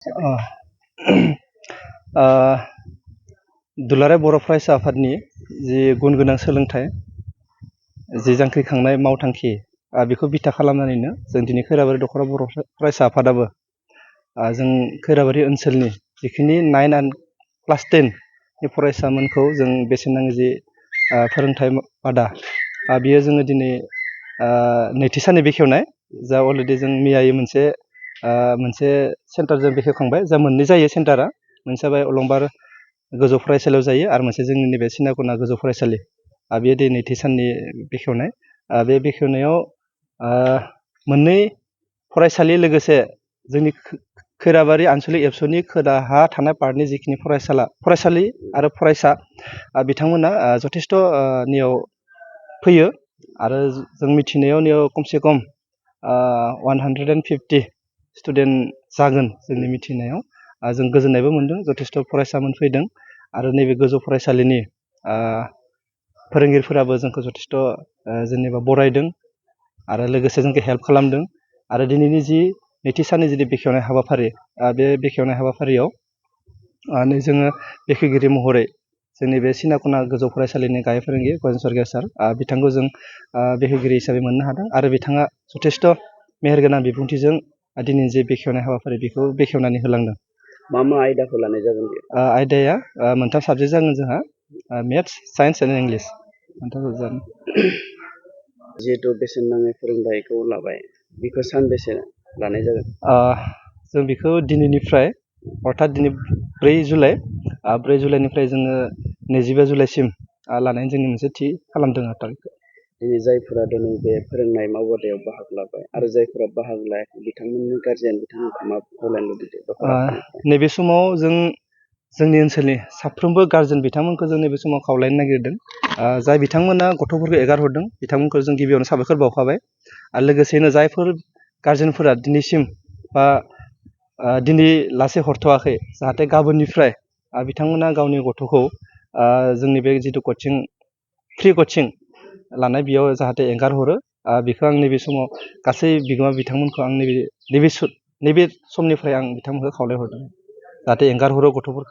ओ ओ दुलाराय बर' फरायसा आफादनि जि गुन गोनां सोलोंथाइ जि जांख्रिखांनाय मावथांखि बेखौ बिथा खालामनानैनो जों दिनै खैराबारि दख'रा बर' फरायसा आफादाबो जों खैराबारि ओनसोलनि जिखिनि 9 आरो क्लास 10 नि फरायसामोनखौ जों बेसेन नाङि जि फोरोंथाइ बादा बियो जोङो दिनै नैथि साननि बेखेवनाय जा अलरेडि जों मैयायै मोनसे सेन्टारजों बेखेवखांबाय जा मोननै जायो सेन्टारा मोनसे जाबाय अलंबार गोजौ फरायसालियाव जायो आरो मोनसे जोंनि नैबे सिनाखना गोजौ फरायसालि बेयो दिनै नैथि साननि बेखेवनाय बे बेखेवनायाव मोननै फरायसालि लोगोसे जोंनि खैराबारि आनसलिक एबसुनि खोलाहा थानाय पार्टनि जिखिनि फरायसालि आरो फरायसा बिथांमोना जथेस्थ' नियाव फैयो आरो जों मिथिनायाव नियाव खमसे खम 150 स्टुडेन्ट जागोन जोंनि मिथिनायाव जों गोजोननायबो मोनदों जथेस्थ' फरायसामोन फैदों आरो नैबे गोजौ फरायसालिनि फोरोंगिरिफोराबो जोंखौ जथेस्थ' जेनेबा बरायदों आरो लोगोसे जोंखौ हेल्प खालामदों आरो दिनैनि जि नैथि साननि जि बेखेवनाय हाबाफारि बे बेखेवनाय हाबाफारियाव जोङो बेखेवगिरि महरै जोंनि बे सिनाखना गोजौ फरायसालिनि गाहाय फोरोंगिरि गजेन सरगयारि सार बिथांखौ जों बेखेवगिरि हिसाबै मोननो हादों आरो बिथाङा जथेस्थ' मेहेरगोनां बिबुंथिजों दिनैनि जे बेखेवनाय हाबाफारि बेखौ बेखेवनानै होलांदों। मा आयदाखौ लानाय जागोन बेयो? आयदाया मोनथाम साबजेक्ट जागोन जोंहा मेथ्स साइन्स एन्ड इंलिश मोनथाम साबजेक्ट जागोन। जिहेतु बेसेन नाङै फोरोंथाइखौ लाबाय बेखौ सानबेसे लानाय जागोन? जों बेखौ दिनैनिफ्राय अर्थात दिनै 4 जुलाइ 4 जुलाइनिफ्राय जोङो 22 जुलाइसिम लानायनि जोंनि मोनसे थि खालामदों आरो दिनै जायफोरा दिनै बे फोरोंनाय मावबादायाव बाहागो लाबाय आरो जायफोरा बाहागो लायाखै बिथांमोननि गारजेन बिथांमोनखौ मा खावलायनो लुबैदों? नैबे समाव जोंनि ओनसोलनि साफ्रोमबो गारजेन बिथांमोनखौ जों नैबे समाव खावलायनो नागिरदों जाय बिथांमोना गथ'फोरखौ एगारहरदों बिथांमोनखौ जों गिबियावनो साबायखर बावखाबाय आरो लोगोसेनो जायफोर गारजेनफोरा दिनैसिम बा दिनै लासै हरथ'वाखै जाहाथे गाबोननिफ्राय बिथांमोना गावनि गथ'खौ जोंनि बे जिथु फ्रि कचिं लानाय बेयाव जाहाथे एंगारहरो बेखौ आं नैबे समाव गासै बिगोमा बिथांमोनखौ आं नैबे समनिफ्राय आं बिथांमोनखौ खावलायहरदों जाहाथे एंगारहरो गथ'फोरखौ।